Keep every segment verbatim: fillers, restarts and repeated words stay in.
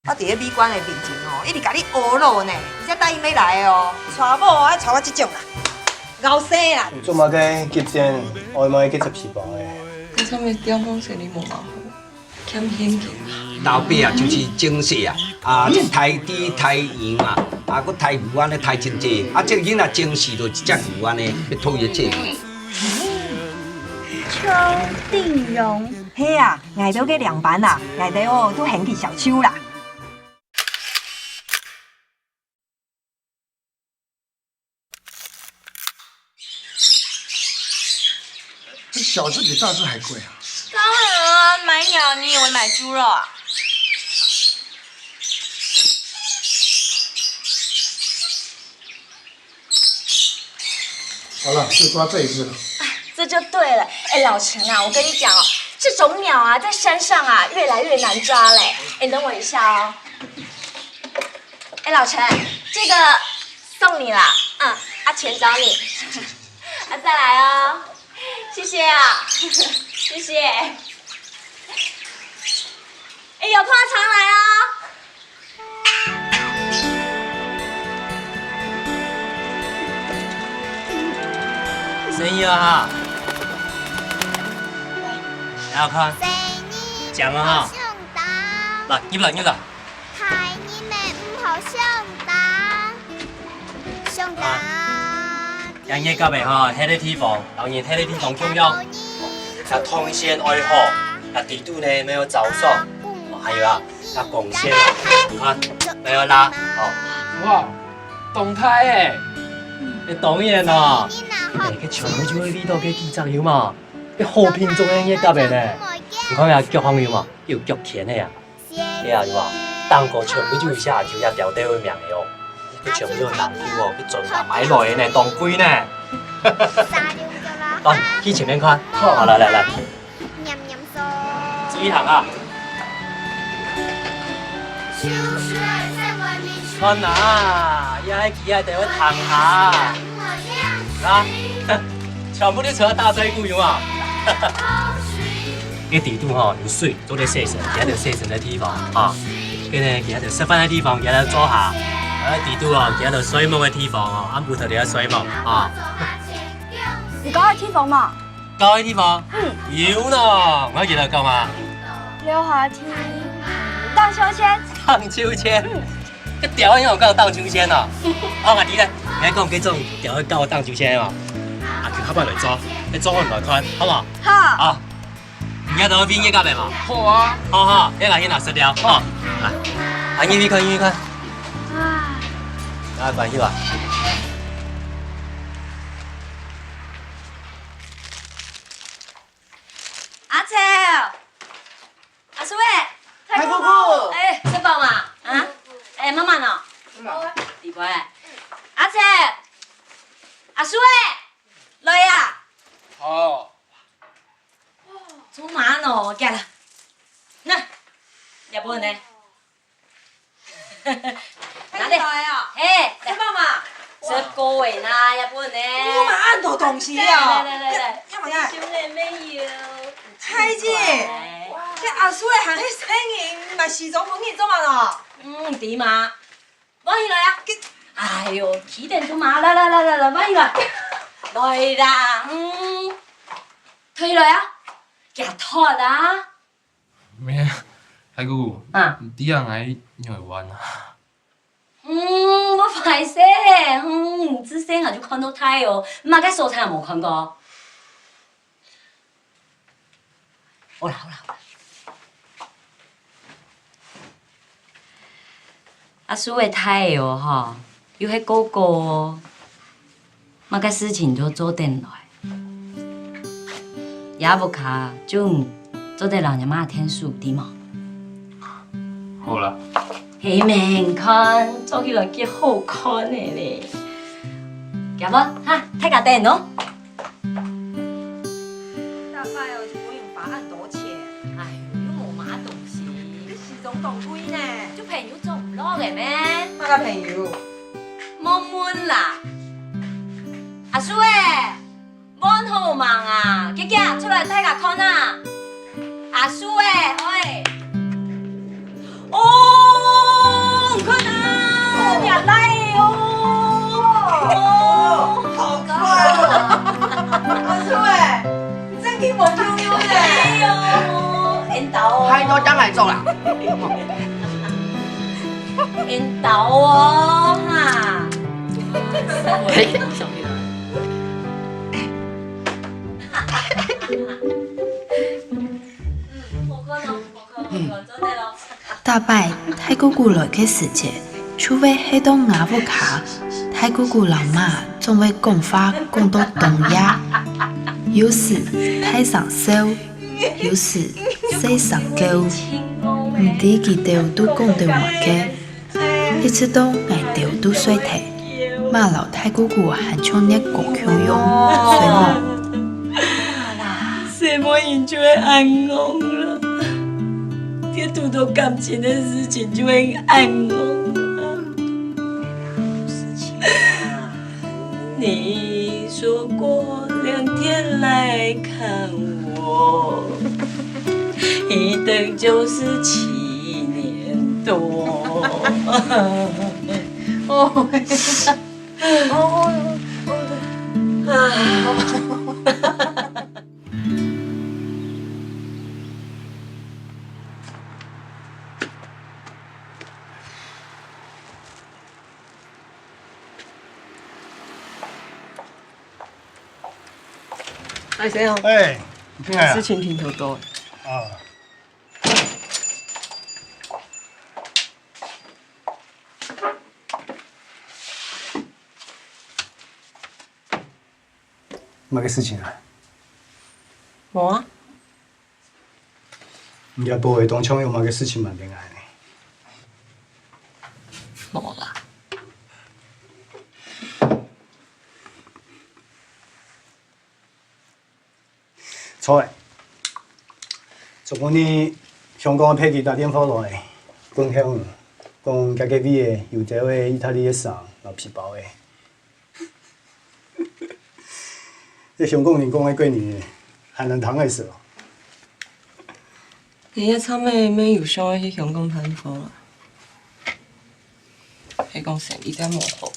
我佇咧美觀的面前哦，一直共你呵咾呢，你才答應欲來的哦。娶某啊，娶我這種啦，後生啦。做麼个急轉彎，愛莫急十四磅的？這上面中風生理無偌好，欠現金。老爸啊，就是精細啊，啊，這刣豬刣羊啊，啊，閣刣牛按呢刣真濟，啊，這个囡仔精細就一隻牛按呢，欲討伊的債。邱定榮。係啊，𠊎兜个領班啊，𠊎兜哦，都喊佢小邱啦。 這小隻比大隻還貴啊！當然啊，買鳥你以為買豬肉啊？好了，就抓這一隻了。這就對了。哎，老陳啊，我跟你講哦，這種鳥啊，在山上啊，越來越難抓嘞。哎，等我一下哦。哎，老陳，這個送你啦，嗯，啊，錢找你，啊，再來哦，謝謝啊，謝謝。哎，有空常來哦。生意啊哈，來，好看，講啊哈，來，入來，入來。 大人們毋好相打，相打。啊，這月甲个吼，歇个地方，老人歇个地方重要。啊，動線愛好，啊，底肚呢，沒有著爽。哦，還有啊，啊，光線啊，你看，沒有拉，哦。哇，當大欸！欸，當然咯，欸，該全部就係為到該幾隻有嘛，該好品種个月甲个呢。你看啊，腳項有嘛，有腳圈个啊。 對啊，有無？頂高全部就有寫，就寫標頭个名个哦。佢全部都係人工哦，佢專家買來个呢，當貴呢。啊，去前面看。好，來來來。注意行啊。看啊，這个機仔等會彈下。啊，全部都除了大嘴龜有無？該底肚吼有水。 做得洗身，佢就洗身个地方，吼。該呢，佢就食飯个地方，佢就坐下。啊，底肚哦，佢就睡目个地方哦，暗晡頭佢就睡目，吼。有高个地方無？高个地方？嗯。有呢，𠊎記得講啊。溜滑梯，盪秋千。盪秋千？嗯。該鳥仔有講盪秋千哦？哦，𠊎知咧，你愛講該種鳥仔教盪秋千哦。啊，佢下擺來做，你做好來看，好無？好。好。 你愛到邊个隔壁嘛？好啊。好好，這个先拿食掉，好。來，啊，入去看，入去看。啊。啊，關起來。阿秋，阿叔欸，太姑姑。欸，食飽嘛？啊？欸，慢慢哦。慢慢。弟妹，阿秋，阿叔欸，來啊。好。 做麼个呢？行啦。吶，這本呢？拿來。哎呀，嘿，來。食飽嘛？食過个啦，這本呢。有麼个恁多東西啊？來來來來來，看嘛看。弟兄姊妹有。太子，來。這阿叔个還係細人，買西裝分你做麼个呢？嗯，對嘛。 放起來啊！哎喲，幾點鐘嘛？來來來來來，放起來！來啦，嗯，脫起來啊！行脫啊！咩？太姑，啊。你知影𠊎愛換啊？嗯，我壞勢，嗯，你自細人就看到大哦，麼个所在也無看過。 好啦好啦好啦。阿叔个大哦吼，又係哥哥哦，麼个事情都做得來。這屋下就你做得摎若媽𢯭手，知無？好啦。係咩，你看，做起來幾好看个咧。行無？哈，大家等哦。 逐擺哦，就分人花恁多錢。哎喲，又無麼東西。這西裝當貴呢。就朋友做毋落个咩？麼个朋友？莫問啦。阿叔欸，換好吂啊？遽遽出來大家看啊！阿叔欸，喂！哦！看啊，你來哦！哦，好快哦！老師欸，你真的無救救呢？哎呦，緣投哦。還都將來做啦。緣投哦，哈。嘿。嗯，好看哦，好看哦，做得咯。 逐擺大姑姑來个時節，就會歇到吾屋下。大姑姑摎媽總會講話講到當夜，有時大聲笑，有時細聲噭，毋知佢兜都講兜麼个。一直到𠊎兜都睡忒，媽摎大姑姑還像熱狗共樣睡目。 細妹人就會恁樣啦，一遇到感情个事情就會恁樣啦。你說過兩天來看我，一等就是七年多。哦，哦，啊。 哎，先生，哎，你进来啊。事情停头多。啊。 麼个事情啊？無啊。你个包仔當像有麼个事情瞞等𠊎呢？無啦。著咧，昨晡日香港个佩奇打電話來，講向你，講厥个位仔有兜仔義大利个衫摎皮包仔。 這香港人講个國語，還難聽个事哦。你這站仔乜有想愛去香港辦貨啊？係講生理真無好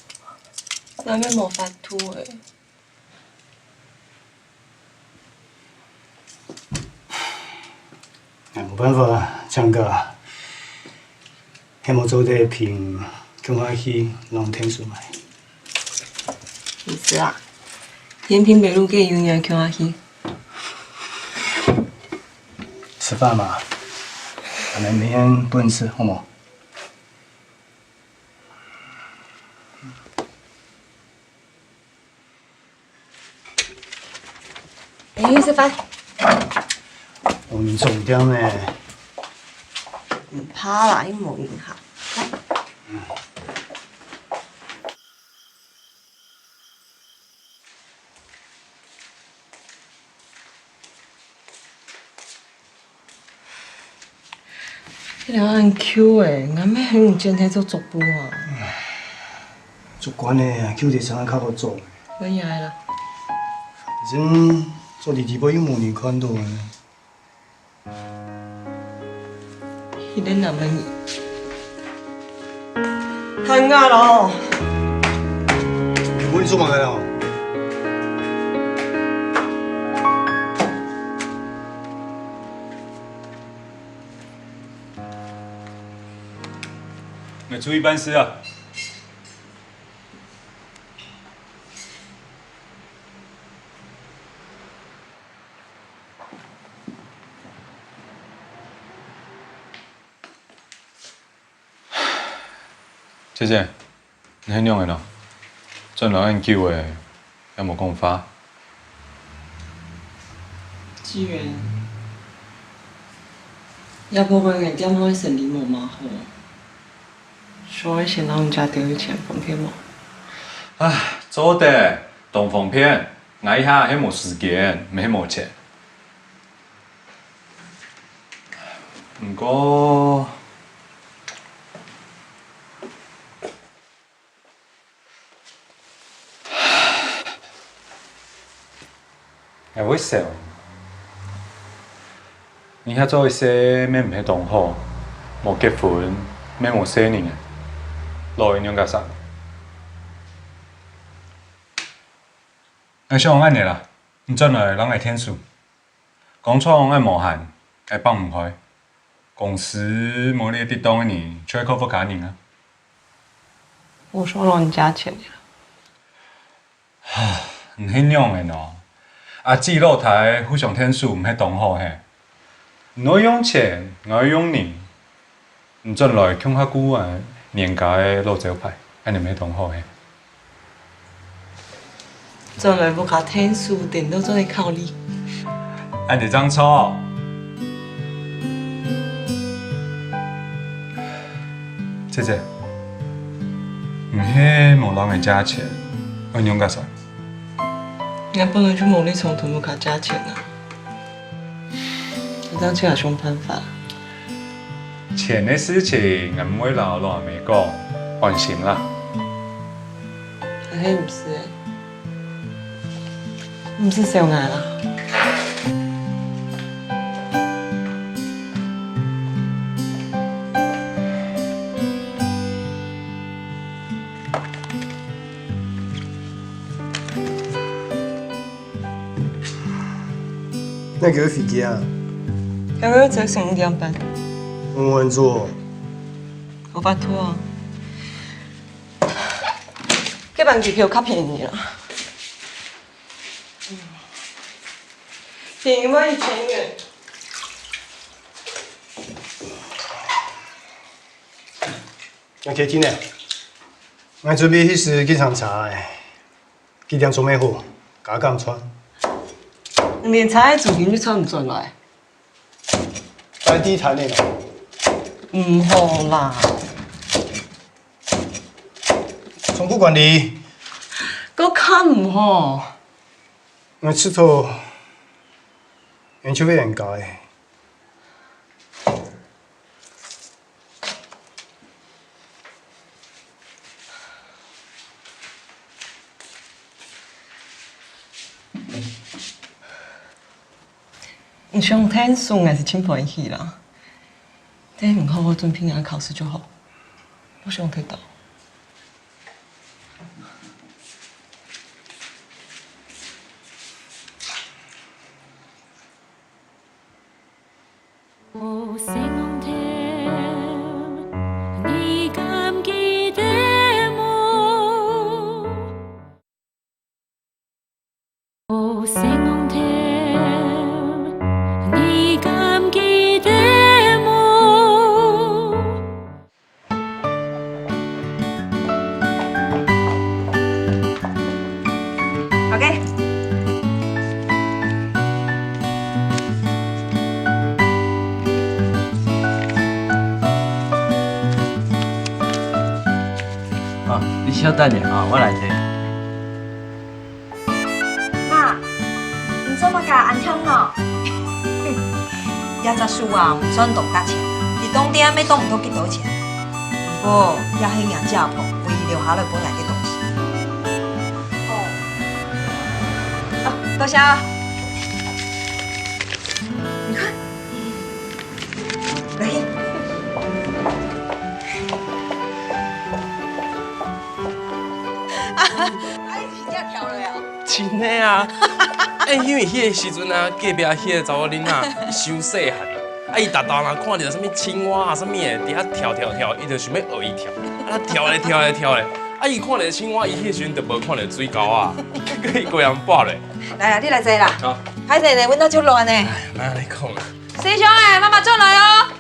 ，𠊎乜無法度欸。 哎，無辦法啊，強哥啊，係無做得平，共下去摎𠊎𢯭手買。意思啊，連平白攄个有人共下去。食飯嘛，恁樣面本事好無？ 哎，食飯。哦，你重點呢？毋怕啦，又無影響。來。 這條恁舊欸，𠊎乜喊你剪忒做足布啊？足慣咧，舊个衫較好做。𠊎也係啦。反正做裡底背又無人看到呢。你在哪問你？ 還𠊎咯。你問做麼个哦？𠊎出去辦事啊。 姐姐，你係仰仔呢？轉來恁久咧，也無講話。志遠，也無怪𠊎店項个生理無麼好，想愛先摎你借兜仔錢方便無？啊，做得，當方便。𠊎這下係無時間，毋係無錢。 毋過，𠊎會愁。你這下做一世乜毋係當好，無結婚，乜無細人仔。老人用个啥？𠊎想恁呢啦，你轉來摎𠊎𢯭手。工廠恁無閒，𠊎放毋開。公司無你這檔个人，就係靠屋下人啊。我說了你加錢了。 你係仰仔哦？阿姊老弟互相𢯭手毋係當好係？你愛用錢，𠊎愛用人，你轉來共下顧啊娘家个老招牌，恁呢毋係當好係？轉來屋下𢯭手，顛倒轉來靠你。 恁呢正著。姊姊，你係無摎𠊎借錢，愛仰結煞？𠊎本來就無立場同屋下借錢啊。𠊎正自家想辦法。錢个事情，𠊎毋會摎老阿姆講，安心啦。 還係毋使欸，毋使笑𠊎啦。哪个飛機啊？今日早上五點半。我們坐。我拜託啊。 這班機票較便宜啦。便宜嘛一千元。OK，今日，𠊎準備去駛計程車欸，幾點鐘會好？加減算。你連車个租金都賺毋轉來。 在地攤个啦。毋好啦。倉庫管理。閣較毋好。𠊎知著，𠊎就會應該。 你想𢯭手𠊎係盡歡喜啦，但你好好準備你个考試就好，毋想忒多。 哦，星光天，你敢記得無？哦，星光天，你敢記得無？ OK。啊，你稍等一下啊，𠊎來提。 媽，你做麼个恁暢呢？這隻書啊，毋算當值錢，你當店也當毋到幾多錢。毋過，這係𠊎姐婆為留下來分𠊎个東西。哦。啊，多謝啊。你看， 來。啊，你真正跳了哦。真个啊！欸，因為彼个時陣啊，隔壁彼个查某囡仔，伊傷細漢，啊，伊逐擺若看著啥物青蛙啊、啥物个，佇遐跳跳跳，伊就想欲學伊跳，啊，跳咧跳咧跳咧，啊，伊看著青蛙，伊彼時陣就無看著水溝啊，結果伊規个人跋咧。來啊，你來坐啦。好。歹勢呢，阮兜足亂呢。哎，莫按呢講啊。 細聲欸，媽媽轉來哦。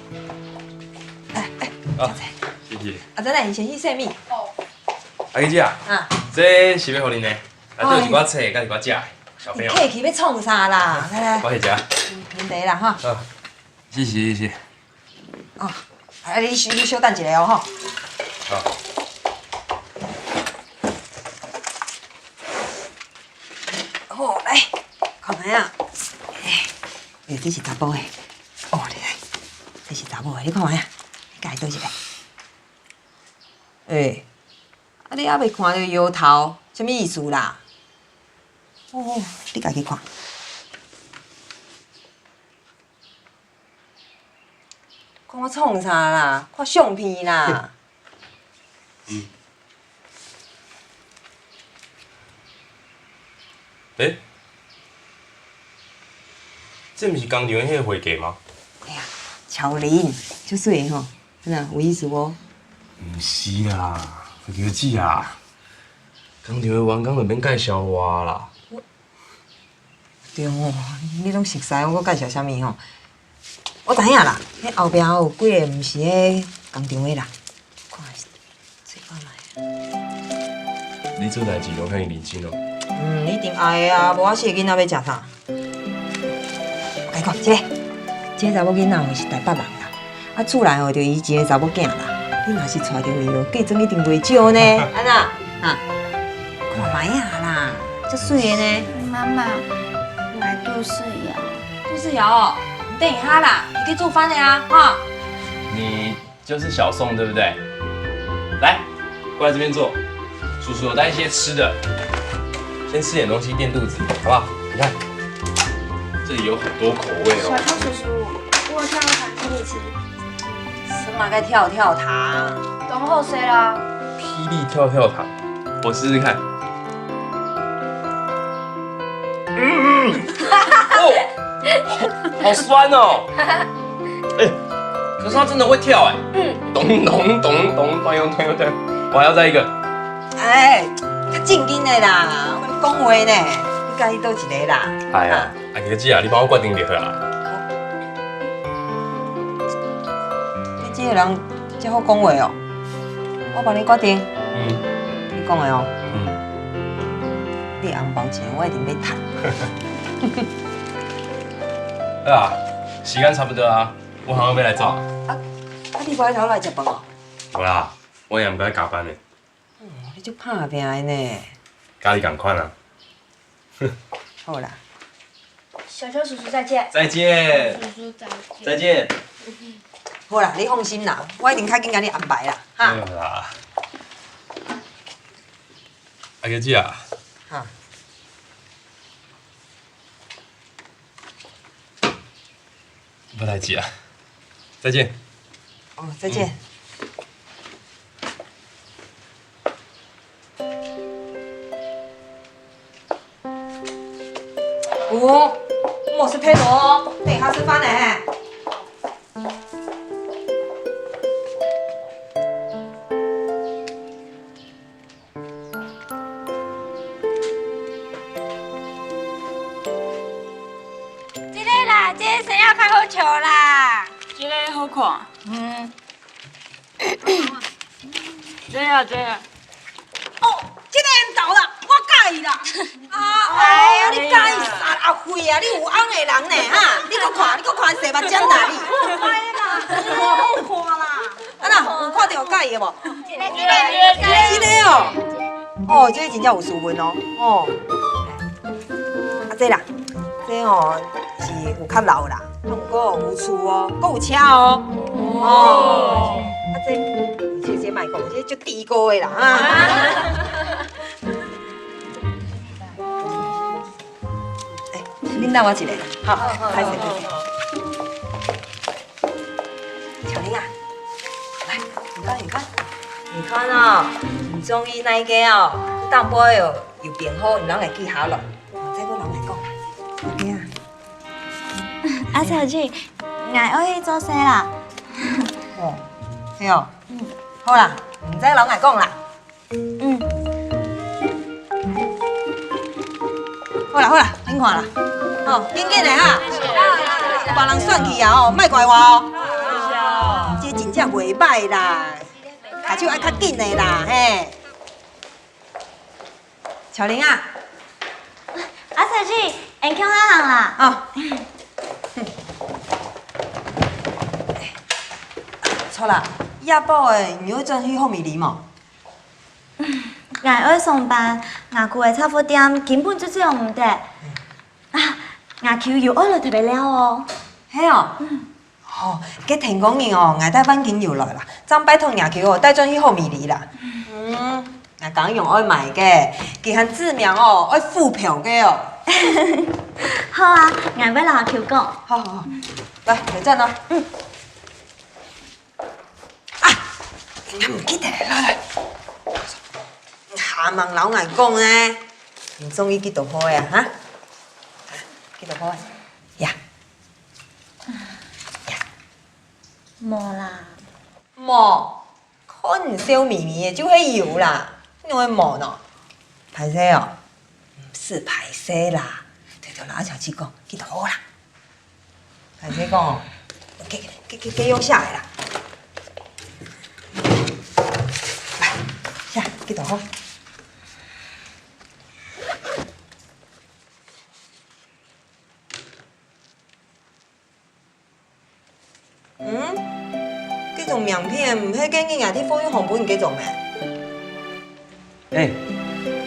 來，來，啊，謝謝。啊，再來，你先去洗面。阿姨姐啊，啊。這是欲予你呢，內底有一寡冊，佮一寡食的，小朋友。你客氣欲創啥啦？來來，我去食。嗯，平地啦哈。啊，謝謝，謝謝。哦，啊，你小，你小等一下哦，吼。好。 好，來，看覓啊。欸，這是查埔的。哦，你看，這是查某的，你看覓啊，你家己倒一个。欸，啊，你猶未看著搖頭，啥物意思啦？哦，你家己看。 看我創啥啦？看相片啦！欸，這毋係工廠个該个會計嗎？哎呀，喬林，足媠个吼，真的有意思哦。毋係啦，小姐啊，工廠个員工就免介紹我啦。對哦，你攏熟似，我介紹啥物吼？我知影啦，彼後壁有幾个毋是彼工廠个啦，看 你做代誌攏遐認真哦。嗯，你一定愛的啊，無我四个囡仔欲食啥？我共你講，這个，這个查某囡仔吼是台北人啦，啊，厝內吼就伊一个查某囝啦。你若是娶著伊哦，嫁妝一定袂少呢。安娜，啊，看覓啊啦，足媠的呢。媽媽，我愛肚屎枵。肚屎枵哦，你等一下啦，你去煮飯的啊，哈。你 就是小宋，對不對？來，過來這邊坐，叔叔有帶一些吃的，先吃點東西墊肚子，好不好？你看，這裡有很多口味哦。小宋叔叔，我有跳跳糖給你吃。什麼个跳跳糖？當好食啦。霹靂跳跳糖，我試試看。嗯，哦，好，好酸哦。哎，可是它真的會跳哎。嗯。咚咚咚咚，咚咚咚咚。我還要再一個。哎，較正經的啦，我講話呢，你佮意佗一个啦？哎呀，啊，阿姐啊，你幫我決定就好啦。你這个人真好講話哦，我幫你決定。嗯。你講的哦。嗯。你紅包錢我一定欲趁。好啊，時間差不多啊。 我還愛來走啊。啊，啊，你無愛偷來食飯哦？無啦，我也毋愛加班呢。哦，你足拍拚的呢。佮你仝款啊。好啦。小秋叔叔再見。再見。叔叔再見。再見。好啦，你放心啦，我一定較緊共你安排啦，哈。好啦。阿哥姐啊。哈。 不來接啊。再見。哦，再見。哦，莫食太多哦，等一下食飯呢。 這个啦，這个色仔較好笑啦。這个好看。嗯。這个，這个。哦，這个緣投啦，我佮意啦。啊，哎喲，你佮意啥？阿輝啊，你有翁的人呢，哈？你閣看，你閣看，洗目睭哪你？哎呀，好看啦。啊哪，有看著有佮意的無？ 這个，這个，這个哦。哦，這个真正有斯文哦。哦。啊，這啦，這吼是有較老啦，啊，毋過有厝哦，閣有車哦。哦。啊，這，這，這莫講，這足豬哥的啦，哈。欸，恁等我一下，好，歹勢，歹勢。 巧玲啊，來，你看，你看，你看哦，你中意哪一个哦？等下哦，有編號，你摎𠊎記下來，哦，再過摎𠊎講。OK啊。阿小姐，𠊎愛去做事啦。哦，係哦。嗯。好啦，你再摎𠊎講啦。 嗯。好啦好啦，恁看啦，吼，緊緊的哈，別人算去啊吼，莫怪我哦。這真正袂歹啦，下手愛較緊的啦，嘿。巧玲啊，阿小姐，𫣆共下行啦。哦。著啦，夜晡仔你愛轉去后美里無？ 𠊎愛上班，吾舅个雜貨店根本就做毋得。啊，吾舅又愛來特別尞哦。係哦？嗯。吼，該天光日哦，𠊎帶半斤油來啦，正拜託吾舅哦，帶轉去后美里啦。嗯，𠊎剛用愛買个，佢還指明哦，愛付票个哦。好啊，𠊎會摎舅講。好好好，來，來轉哦。嗯。 啊，你毋記得了，來來。阿嬤摎𠊎講呢，你中意幾多號个啊？哈？幾多號个？呀，呀，無啦。無，看你笑眯眯个，就係有啦，你仰會無呢？歹勢哦，毋使歹勢啦，偷偷摎阿小姐講，幾多號啦？ 還係講，該、該、該、該用寫个啦。來，寫，幾多號？嗯？該張名片毋係該日𠊎在貨運行分你該張咩？ 欸，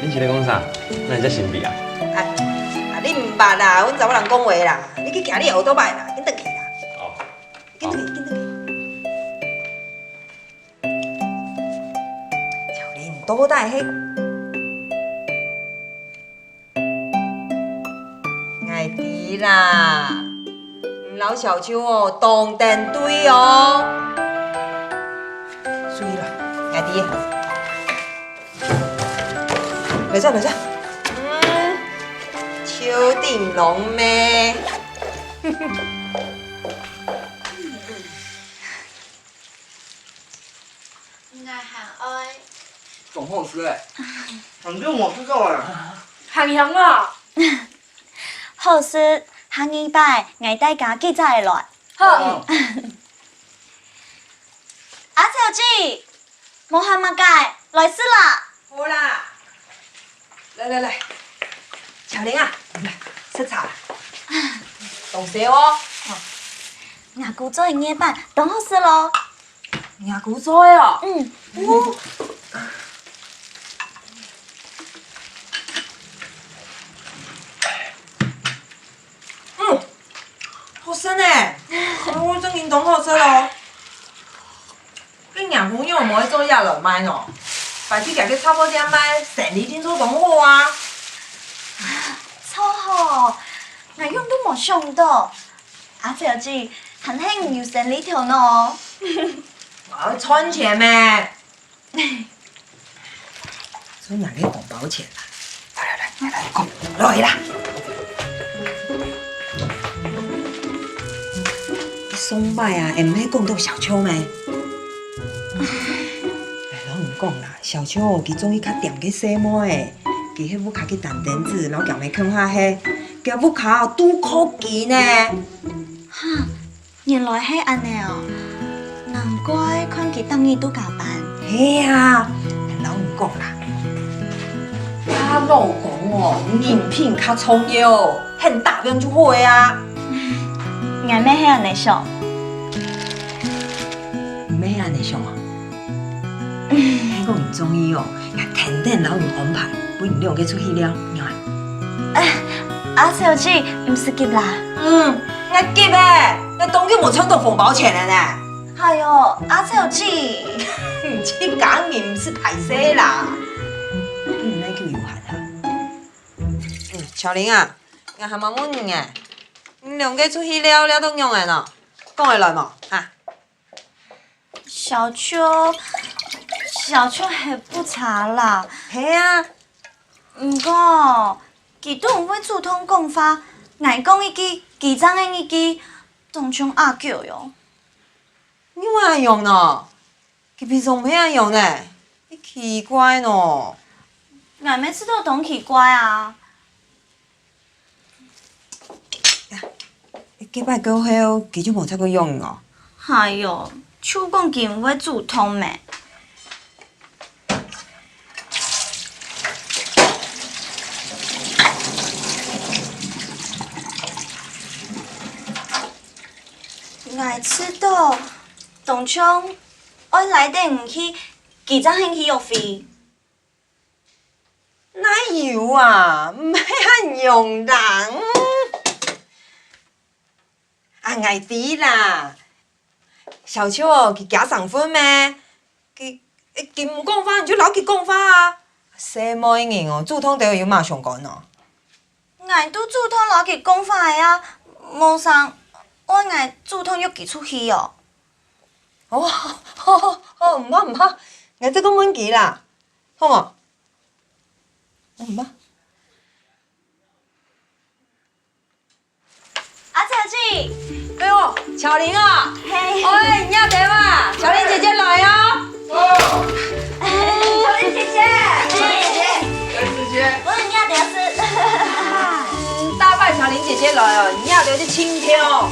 你是咧講啥？哪會遮神祕啊？啊，啊，你毋捌啦，阮查某人講話啦，你去騎你个奧多拜啦，緊轉去啦，哦，緊轉去，緊轉去。喬玲，到底係？ 𠊎知啦，你摎小秋哦，當登對哦。注意啦，𠊎知。袂錯，袂錯。嗯，手頂攏咩。 𠊎還愛。當好食欸，還有無食著欸。還香啊！好食，下二擺𠊎帶加幾隻來。好。嗯。阿小姐，無閒麼个，來食啦！好啦。 來來來，喬玲啊，來，食茶。當燒哦。阿姑做个艾粄，當好食咯。阿姑做个哦。嗯。哦。嗯，好食呢。哦，正經當好食咯。 該若姑娘無愛做這來賣呢？擺去佢个雜貨店賣，生理定著當好啊！著好，𠊎仰都無想著。阿小姐，還係你有生理頭腦哦。𠊎愛賺錢咩？ 做若个紅包錢啦！來來來來來，講，來啦！上擺啊，毋係講著小秋咩？哎，摎你講啦，小秋哦，佢中意較恬个細妹仔，佢係屋下个擔凳仔，摎佢姆共下歇，佢屋下都靠佢呢。哈， 原來係恁呢哦，難怪看佢逐日都加班。係啊，𠊎摎你講啦，嫁老公哦，人品較重要，肯打拼就好个啊。𠊎乜係恁呢想。你乜係恁呢想哦？係講你中意哦，𠊎天天摎你安排，分你兩個出去尞，仰啊？啊，阿小姐，毋使急啦。嗯，𠊎急欸，𠊎當久無賺著紅包錢了呢。哎喲，阿小姐。你自家人毋使歹勢啦。你毋係就有閒啊？嗯，喬玲啊，𠊎還吂問你欸，你兩個出去尞，尞到仰仔呢？講會來無？哈？ 小秋，小秋係不差啦。係啊。毋過，佢都毋會主動講話，𠊎講一句，佢正應一句，當像阿狗樣。仰會恁樣呢？佢平常毋係恁樣呢，奇怪呢。𠊎乜試著當奇怪啊。 該擺過後，佢就無再過約你哦。哎喲，就講佢毋會主動咩。𠊎試著，當像愛拉等你去，佢正肯去約會。 哪有啊，毋係恁樣啦。啊，𠊎知啦。小秋哦，佢驚生份咩？佢，佢毋講話，你就摎佢講話啊。細妹人哦，主動兜有麼相干哦？𠊎都主動摎佢講話个啊，無成愛𠊎主動約佢出去哦。哦，好，好，好，毋怕，毋怕，𠊎再過問佢啦。 好無？嗯吧。阿姐，阿姐，哎呦，巧玲啊！嘿。喂，你也在哇？巧玲姐姐來哦。哦。巧玲姐姐，巧玲姐姐，巧玲姐姐，喂，你也在是？嗯，大拜巧玲姐姐來哦，你也在去清掉。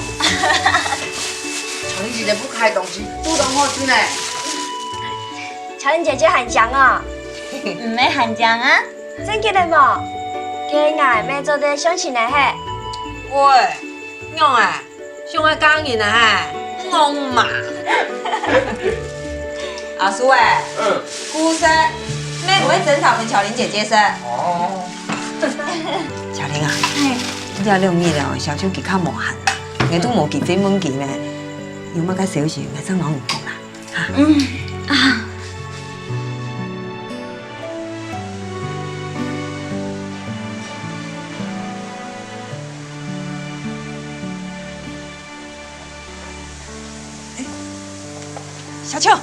巧玲姐姐不開東西，都當好吃呢。巧玲姐姐還講哦。毋係還講啊？真个無？該𠊎乜做得相信个嘿。喂，仰仔？想愛嫁人啊嘿？戇嘛！阿叔欸，嗯。故事乜毋會整場分巧玲姐姐說。哦。巧玲啊，嘿。你這兩日了，小秋佢較無閒，𠊎都無機會問佢呢。有麼个消息，𠊎正摎你講啦。 嗯，啊。小秋，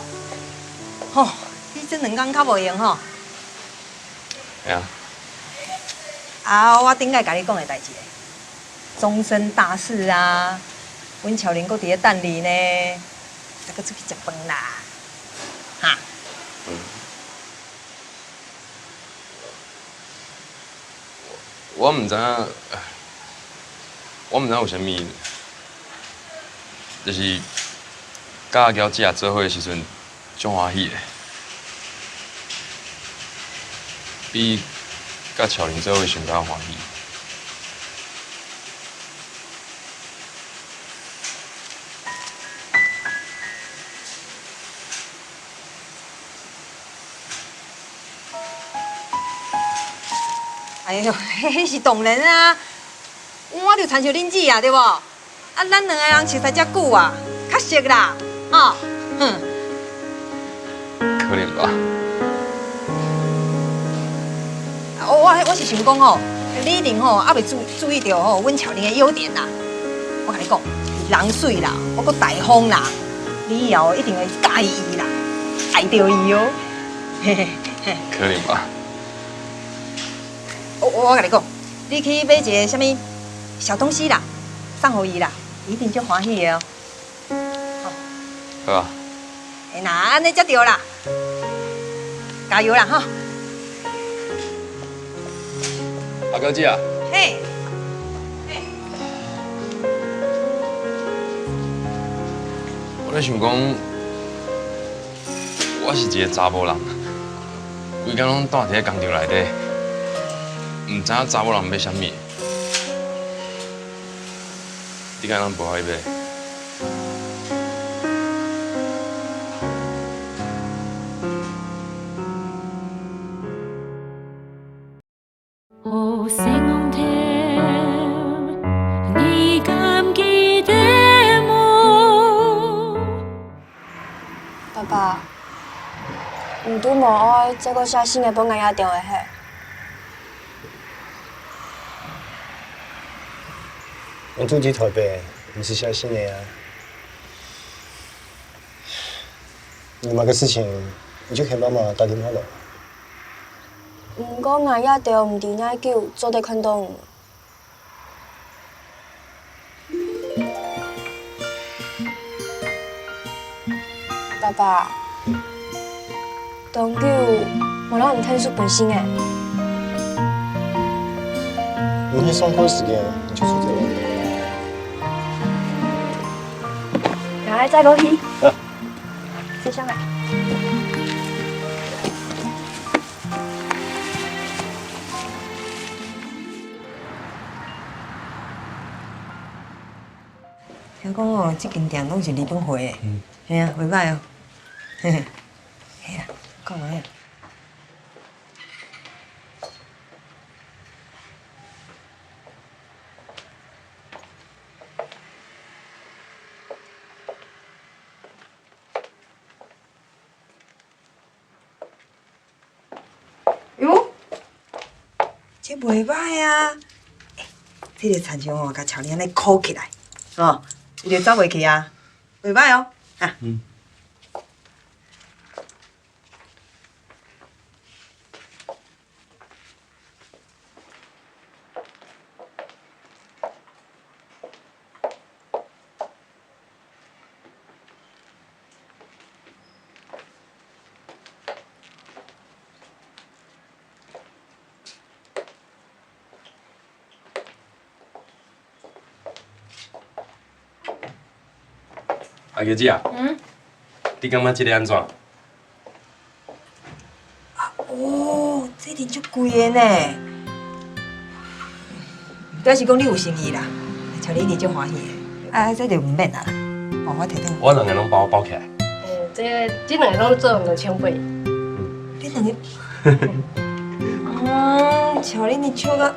吼，你這兩工較無閒吼？哎呀。啊，我頂擺佮你講个代誌。 終身大事啊，阮巧玲閣佇咧等你呢，大家出去食飯啦，哈。嗯。我，我毋知影，我毋知影有啥物，就是佮阿嬌姐做伙的時陣， 足歡喜的，比佮巧玲做伙上加歡喜。哎喲，嘿嘿，是當然啊，我就親像恁姊啊，對無？ 啊，咱兩个人熟似遮久啊，較熟啦，吼，哼。可能吧。我，我，我是想講吼，你一定吼，猶未注，注意到吼，阮巧玲的優點啦。我佮你講，人媠啦，我閣大方啦，你以後一定會佮意伊啦，愛著伊哦。嘿嘿嘿。可能吧。我，我，我佮你講，你去買一个啥物小東西啦，送予伊啦。 一定足歡喜的哦。好啊。哎，那恁呢才著啦，加油啦吼！阿嬌姐啊，嘿，嘿，我咧想講，我是一个查埔人，規工攏蹛佇咧工廠內底，毋知影查某人欲啥物。 你敢會當陪我去買？爸爸，你都無愛再過寫信仔分𠊎阿爹了嘿？ 𠊎住在臺北，毋使寫信仔啊。有麼个事情，你就喊媽媽打電話來。毋過𠊎也兜毋知哪久做得看到你。 爸爸，當久無摎你𢯭手分信仔。你係上課時間你就出去了。趕快載過去。啊。先上來。 聽講哦，這間店攏是日本貨的。嗯。嘿啊，袂歹哦。嘿嘿。嘿啊，看覓啊。 喲，這袂歹啊！欸，這个親像哦，共巧玲按呢箍起來，哦，伊就走袂去啊，袂歹哦，哈。嗯。阿嬌姊啊，嗯？你感覺這个安怎？啊，哦，這頂足貴个呢。表示講你有誠意啦，巧玲一定足歡喜个。啊，這就毋免啦，哦，我提轉。我兩个攏包，包起來。嗯，這，這兩个攏做毋到千八。你兩个，嗯，巧玲一笑个。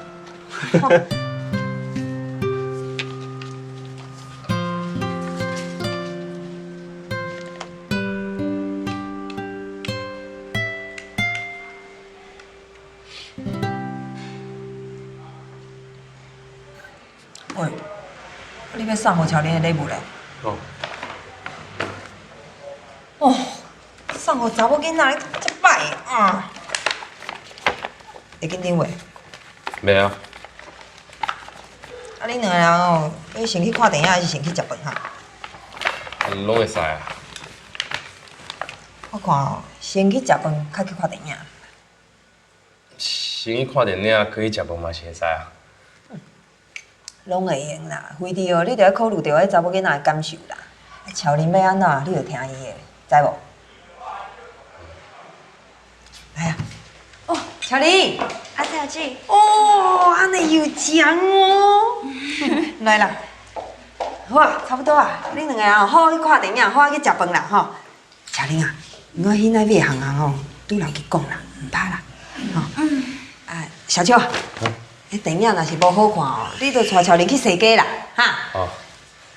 喂，你欲送予巧玲个禮物咧？哦。哦，送予查某囡仔，遮歹啊！會緊張袂？袂啊。啊，恁兩个人哦，欲先去看電影，抑是先去食飯哈？攏會使啊。我看哦，先去食飯，較去看電影。 先去看電影，閣去食飯嘛是會使啊。攏會用啦，橫直哦，你著愛考慮著彼查某囡仔的感受啦。啊，巧玲欲安怎，你著聽伊的，知無？來啊！哦，巧玲，阿姊阿姊，哦，按呢有獎哦！來啦，好啊，差不多啊，恁兩个啊，好好去看電影，好好去食飯啦，吼。 巧玲啊，你愛去那邊行行哦，對老弟講啦，毋怕啦，吼。嗯。啊，小秋啊，嗯？彼電影若是無好看哦，你就帶巧玲去踅街啦，哈。哦。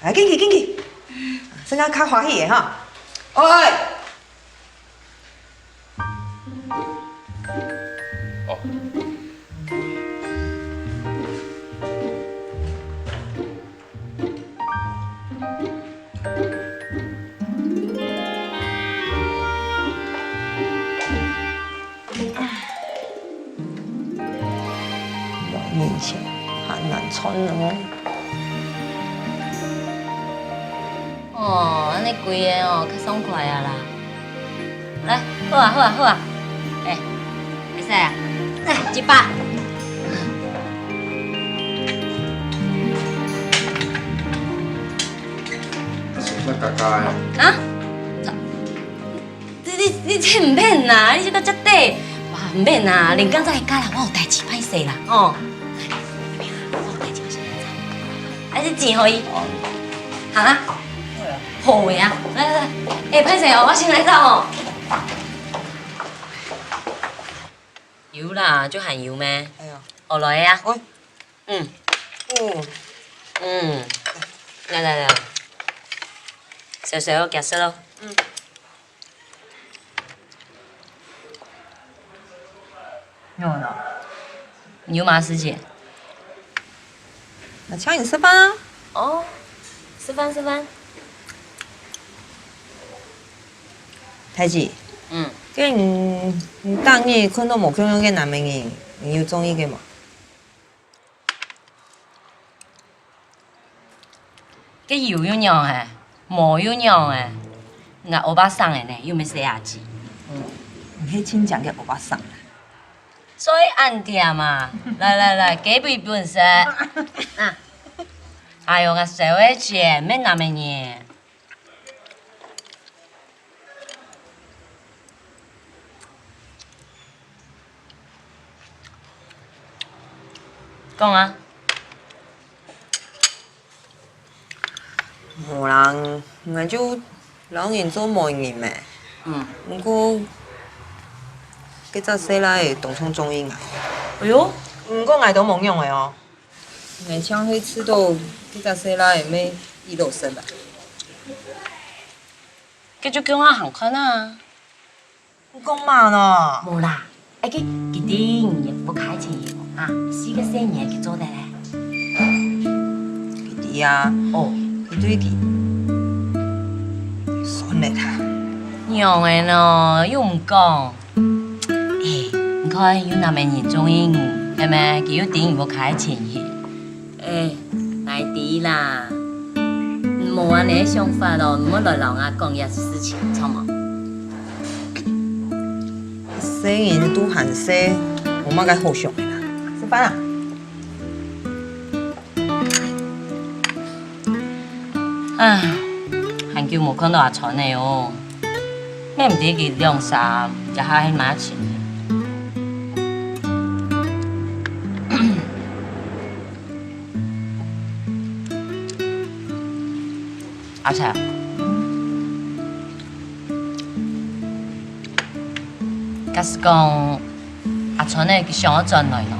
啊，緊去，緊去，算較較歡喜的哈。喂。 哦。面前還難穿呢。哦，按呢規个哦，較爽快啊啦。 來，好啊，好啊，好啊。欸，會使啊。來，一百。手上加加的。啊？你，你，你這毋免啦，你這个遮短。哇，毋免啦，連工再加啦，我有代誌，歹勢啦，吼。 還是錢予伊。好啊。好啊。好的啊，來來來，欸，歹勢哦，我先來走哦。有啦，就還有咩？哎呀。學來的啊。喂。嗯。嗯。嗯。來來來，小小个解釋咯。嗯。 有呢。你有麼个事情？來請你食飯啊。哦，食飯，食飯。大姊，嗯。該你，你當日看到無共樣个男仔人，你有中意个無？ 該有又仰仔？無又仰仔？𠊎歐巴桑仔呢，又毋係細阿姊。嗯，你係真正个歐巴桑啦。所以恁恬嘛，來來來，雞髀分食。啊，還有𠊎燒个錢，免男仔人。 講啊。無啦，𠊎就摎人做媒人咩。嗯。毋過，該隻細賴仔當像中意𠊎。哎喲。毋過𠊎都無仰仔哦。𠊎淨係知道該隻細賴仔乜一路生吧。該就叫𠊎行看啊。 你講麼呢？無啦，哎，佢，佢知你屋下个情形啊，四個細人佢做得咧。佢知啊。哦。佢對佢。算了啦。仰仔呢，又毋講。哎，你看有男仔人中意你，係無？佢又知你屋下个情形。 哎，𠊎知啦。你無恁仔个想法咯，你莫來摎𠊎講這事情，著無？細人都還細，無麼个好想个啦。食飯啊！啊，還緊又無看到阿川仔哦，也毋知佢兩儕這下去哪尋去。阿強，假使講阿川仔佢想愛轉來呢？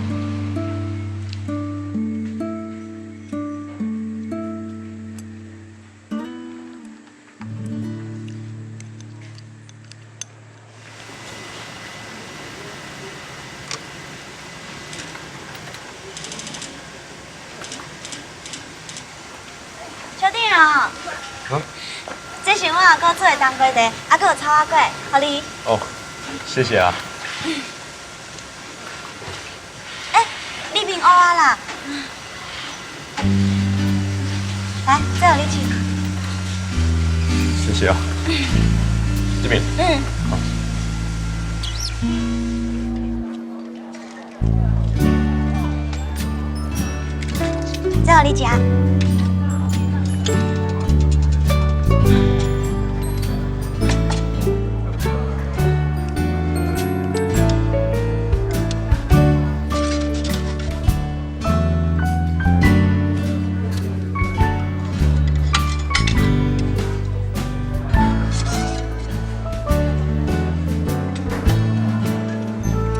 小弟哦，啊？這是我阿哥做个當歸茶，啊，還有草仔粿，好哩。哦，謝謝啊。 哎，你平安啊啦！來，這有你請。謝謝啊。這邊。嗯。好。 這有你食。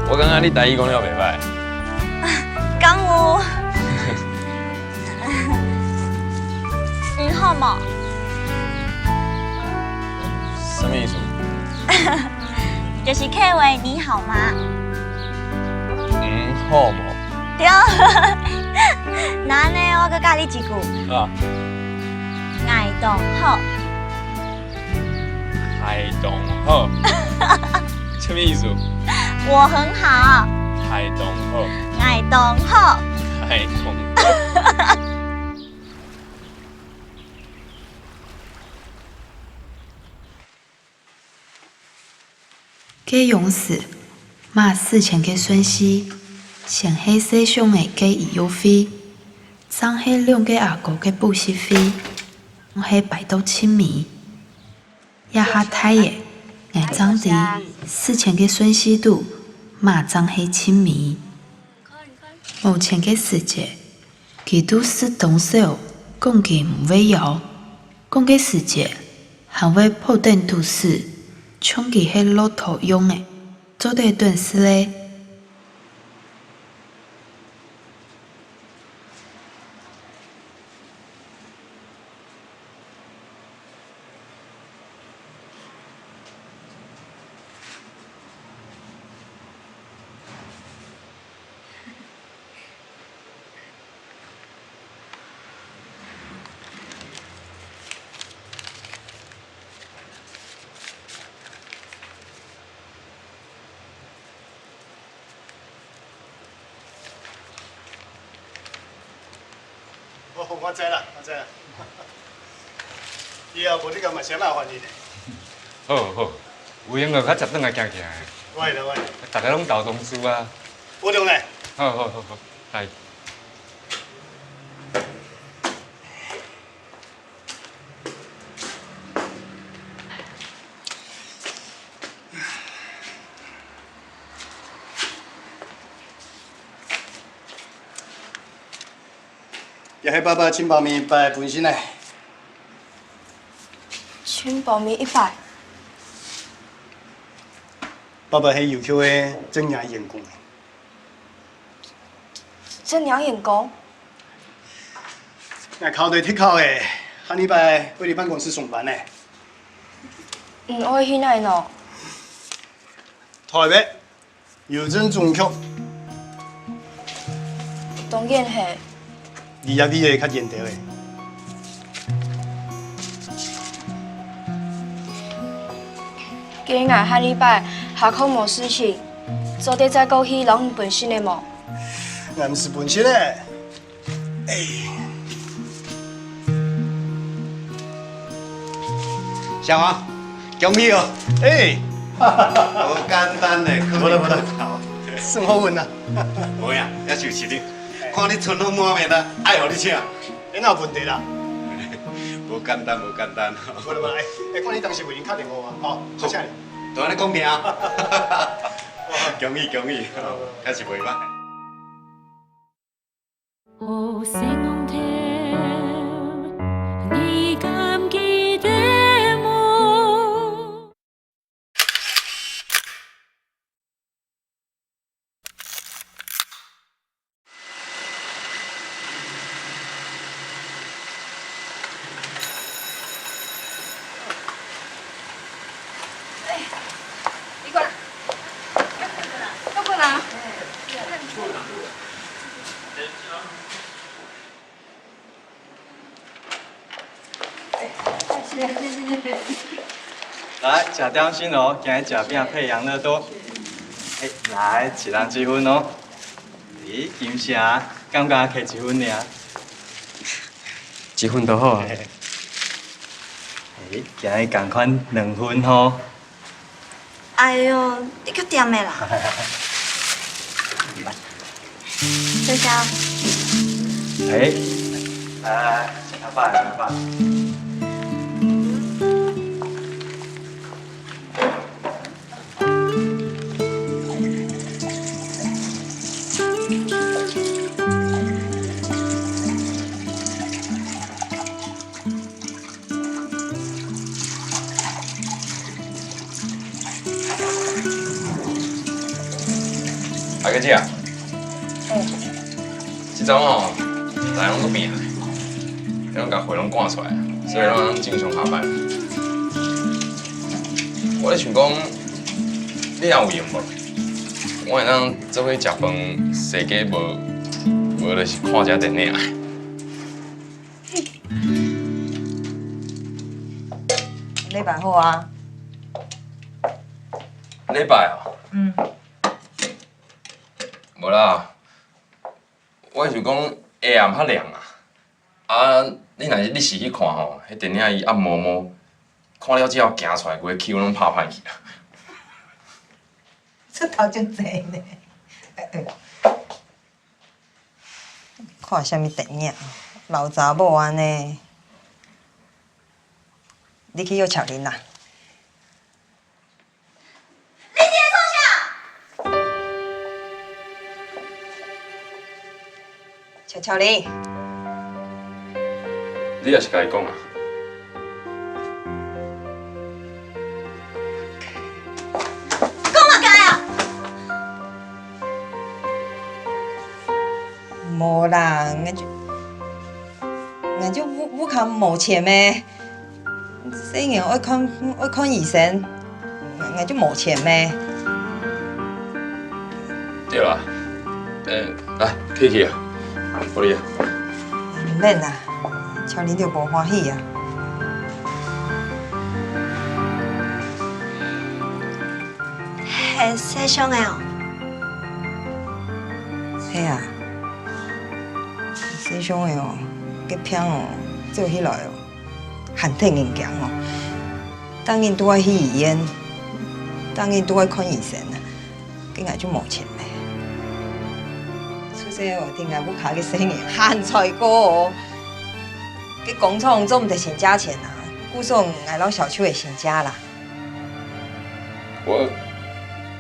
我感覺你台語講了袂歹。敢有？你好無？什麼意思？就是客話你好嗎？你好無？對。那呢，我閣教你一句。啊。𠊎當好。 𠊎當好。什麼意思？我很好。𠊎當好。𠊎當好。𠊎當好。該央時，買書籤个順序，先係細想仔个醫藥費，正係兩個阿哥个補習費，總係排到盡尾。 這下大了，𠊎正知書籤个順序肚，麼正係盡尾。無錢个時節，佢都食當少，講佢毋會枵；講个時節，還會噗等肚屎，像佢係駱駝樣仔，做得轉世咧。 哦，我知啦，我知啦。以後無你敢嘛嫌麻煩你呢。好，好，有閒我較捷轉來行行咧。會啦，會啦。大家攏到同事啊。有影咧。好，好，好，好，來。 這係爸爸盡包尾一擺分信仔。盡包尾一擺？爸爸係優秀个正業員工。 正業員工？𠊎考著特考咧，下禮拜愛去辦公室上班咧。你愛去哪呢？台北郵政總局。當遠係？ 離這位較遠兜仔。該𠊎下禮拜下課無事情，做得再過去摎你分信仔無？𠊎毋使分信仔。哎。小王，恭喜哦！哎。無簡單呢，無啦，無啦。考。算好運啦。無呀，也就是你。看你賰好滿面啊，愛予你請。 你哪有問題啦？無簡單無簡單。無啦無啦，欸，欸，看你當時為人敲電話啊，吼，多謝你。都按呢公平啊。恭喜恭喜，吼，確實袂歹。來，食點心哦，今日食餅配養樂多。欸，來，一人一份哦。咦，金城，感覺提一份爾？一份都好啊。欸，今日仝款兩份吼。 哎喲，你較點的啦。多謝。欸，來來來，請吃飯，請吃飯。阿哥姐啊，這陣吼，大家攏做兵啊，攏共血攏捾出來，所以攏正常下班。我咧想講，你也有閒無？我會當做伙食飯，踅街無，無就是看一下電影啊。 禮拜好啊。禮拜啊？嗯。無啦，我是講下暗較涼啊。啊，你若是日時去看吼，彼電影院暗摸摸，看了之後行出來，規个裘攏拍歹去啊。這頭真濟呢。呃，呃。 看啥物電影？老查某按呢，你去約巧玲啦。你佇咧創啥？巧巧玲。你也是共伊講啊？ 講麼个啊？無啦，𠊎就，𠊎就屋，屋下無錢咩。細人愛看，愛看醫生，𠊎就無錢咩。對啦，呃，來，提去啊，予你啊。毋免啦。 巧玲就無歡喜啊。係細尚个哦。係啊，細尚个哦，該病哦，做起來哦，還得人驚哦。逐日都愛去醫院，逐日都愛看醫生啊。 該𠊎就無錢咩。出世哦，聽𠊎屋下个細人喊衰過哦。該工廠做毋得先借錢啊，故所𠊎摎小秋會先借啦。我，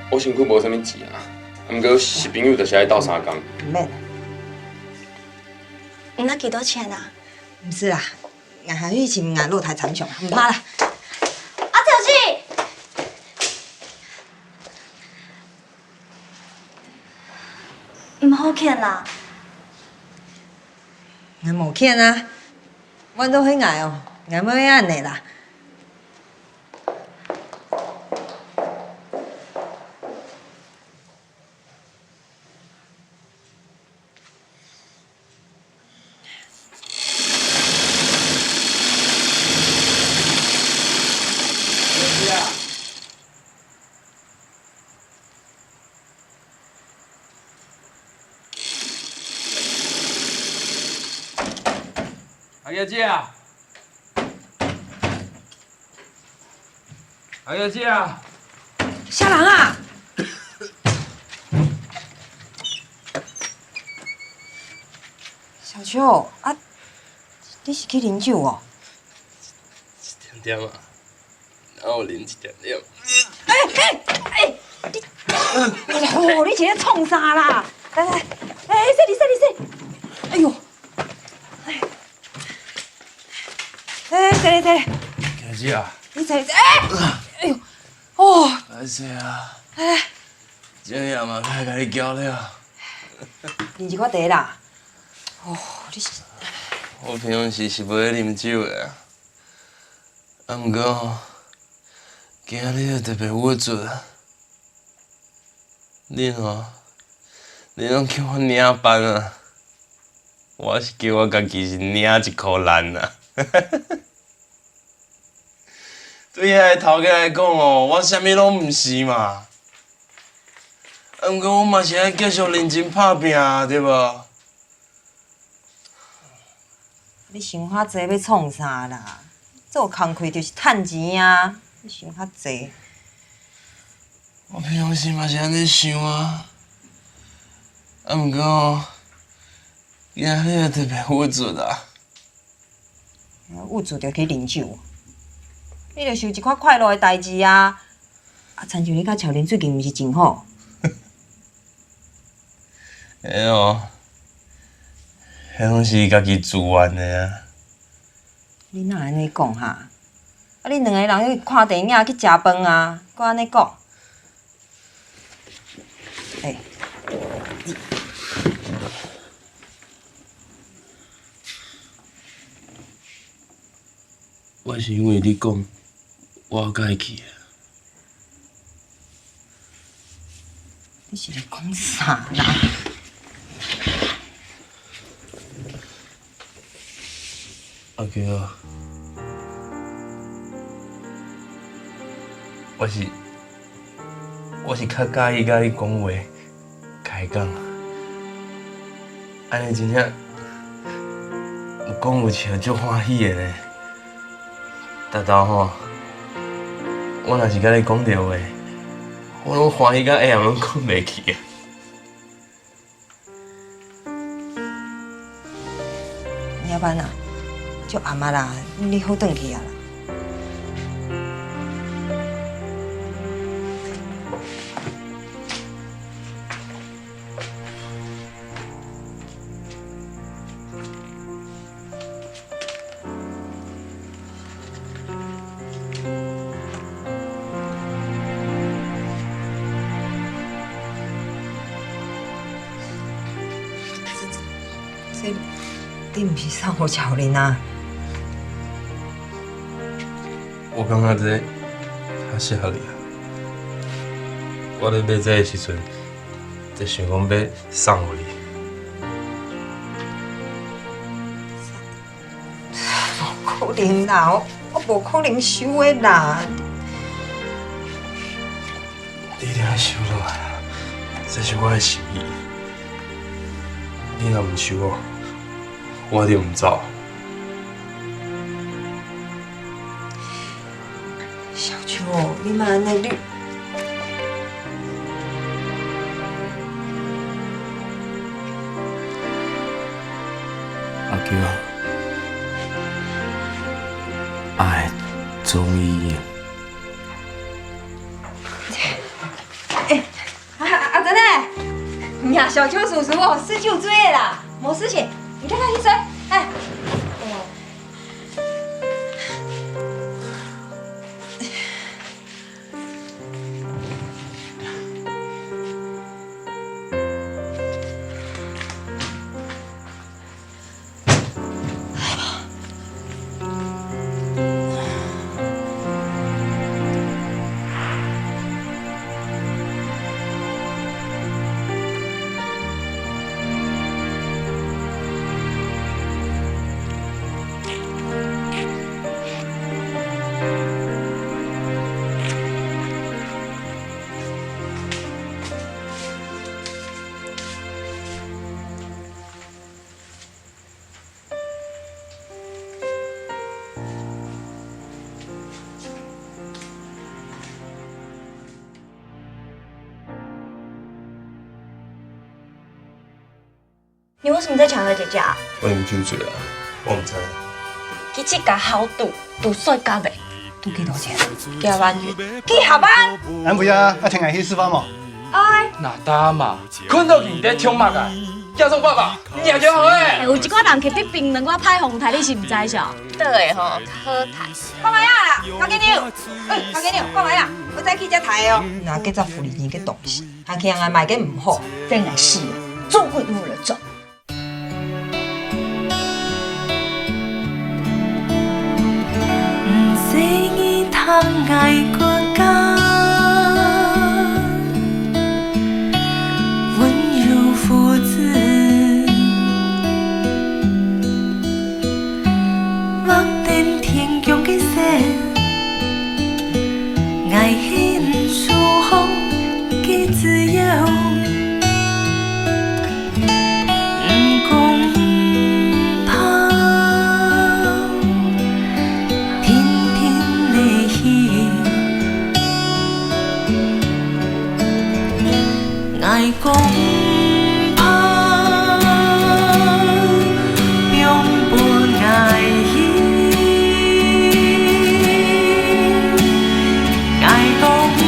我身軀無啥物錢啊，毋過識朋友就是愛鬥相共。毋免。你拿幾多錢啊？毋使啦， 𠊎還去尋𠊎老弟參詳，毋怕啦。阿小姐，毋好譴啦。𠊎無譴啊，換做係𠊎哦，𠊎乜會恁呢啦。 阿月姐啊！ 阿月姐啊！啥人啊？小秋，啊，你是去啉酒哦？点啊，然后零一点六。哎哎哎，你，哦，你今日创啥啦？来来，哎，这里这里这里，哎呦，哎，哎，这里这里，小姐啊，你这里，哎，哎呦，哦，哎呀，哎，今夜嘛，该甲你交了。你这个得啦，哦，你是，我平常时是袂啉酒的啊。 啊，毋過吼，今日特別鬱卒啊。恁吼，恁攏叫我領班啊，我是叫我家己是領一箍爛啊。對遐个頭家來講哦，我啥物攏毋是嘛。啊，毋過我嘛是愛繼續認真拍拚啊，對無？ 你想遐濟欲創啥啦？做工課就是趁錢啊！你想遐濟。我平常時嘛是按呢想啊，啊，毋過，今日特別鬱卒啊。鬱卒就去啉酒，你就想一寡快樂的代誌啊！啊，親像你佮喬玲最近毋是真好？ 哎喲，彼攏是家己自願的啊。你哪按呢講哈？啊，恁兩个人去看電影、去食飯啊，閣按呢講。哎，你 我是因為你講，我才去的。你是咧講啥啦？阿嬌啊，我是，我是較佮意佮你講話。 開講，按呢真正有講有笑，足歡喜的呢。逐到吼，我若是佮你講著話，我攏歡喜甲下暗攏睏袂去啊。 夜班啊，足暗啊啦，你好轉去啊啦。這，這，你毋是送予喬玲啊？我感覺這較適合你啊。我咧買這个時陣，就想講欲送予你。 無可能啦，我，我無可能收的啦。你一定愛收落來啊！這是我的心意。你若毋收哦，我就毋走。 小秋，你莫按呢，你，阿嬌啊，愛中意。哎，阿，阿珍呢？你啊，小秋叔叔哦，是酒醉的啦，無事情，你趕快去睡，哎。哦。 你為什麼在搶和姐姐啊？我啉酒醉啊，我毋知。佢自家好賭，賭輸甲袂。都幾多錢？幾萬銀。幾下萬？恁貴啊，愛請𠊎去食飯無？哎，那大媽，看到你在唱麼个？叫聲爸爸，你也叫好哎！有一个人去逼冰冷，我派紅台，你是毋知曉？對吼，好談。講麼个啊？高金牛，哎，高金牛，講麼个啊？我再去接台哦。拿這隻福利你个東西，還去人買个毋好。真个是，做鬼都無人做。 毋使你聽𠊎國家，溫柔父子，畫等天降个星，𠊎係你手項个子友。 毋講怕，定定來去。𠊎講怕，放分𠊎去。 𠊎講毋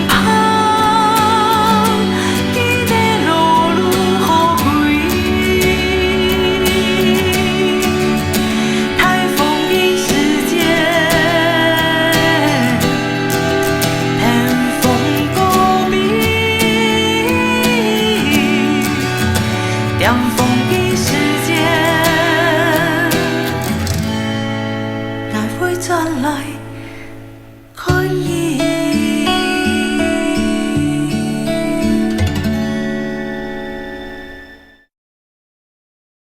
怕，今个路路好開。大風个時節，寒風過避。涼風个時節，𠊎會轉來。